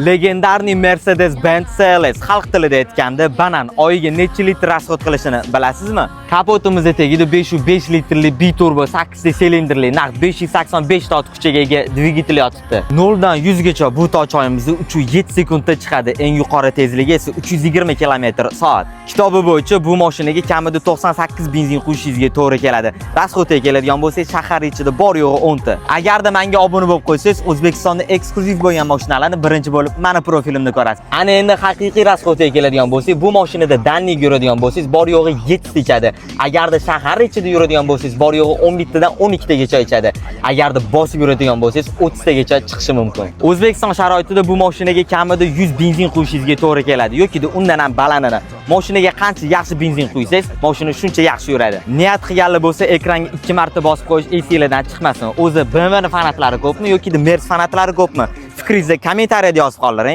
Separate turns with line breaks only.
Легендарный Mercedes-Benz CLS, xalq tilida aytganda banan, oyiga necha litr расход qilishini bilasizmi? Kapotimizda tagida 505 litrli biturbo 8 silindrli naqd 585 ta ot kuchiga ega dvigatel yotibdi. 0 dan 100 gacha bu tochoyimizda 3.7 sekundda chiqadi. Eng yuqori tezligi esa 320 km/soat. Kitobi bo'yicha bu mashinaga kamida 98 benzin quyishingizga to'g'ri keladi. Расход ga keladigan bo'lsak, shahar ichida bor yo'g'i 10 ta. Agarda menga obuna bo'lib qo'ysangiz, O'zbekistonda eksklyuziv bo'lgan mashinalarni birinchi bo'lib mani profilimda ko'rasiz. Ana endi haqiqiy расход ga keladigan bo'lsak, bu mashinada дальний ga yuradigan bo'lsangiz, bor yo'g'i 7 ta ichadi. Agarda shahar ichida yuradigan bo'lsangiz, bor yo'g'i 11 tadan 12 tagacha ichadi. Agarda bosib yuradigan bo'lsangiz, 30 tagacha chiqishi mumkin. O'zbekiston sharoitida bu mashinaga kamida 100 benzin quyishingizga to'g'ri keladi yoki undan ham balandini. Mashinaga qancha yaxshi benzin quysangiz, mashina shuncha yaxshi yuradi. Niyat qilganlar bo'lsa, ekranga 2 marta bosib qo'yish esinglardan chiqmasin. O'zi BMW fanatlari ko'pmi yoki Mercedes fanatlari ko'pmi? Fikringizni kommentariyada yozib qoldiring.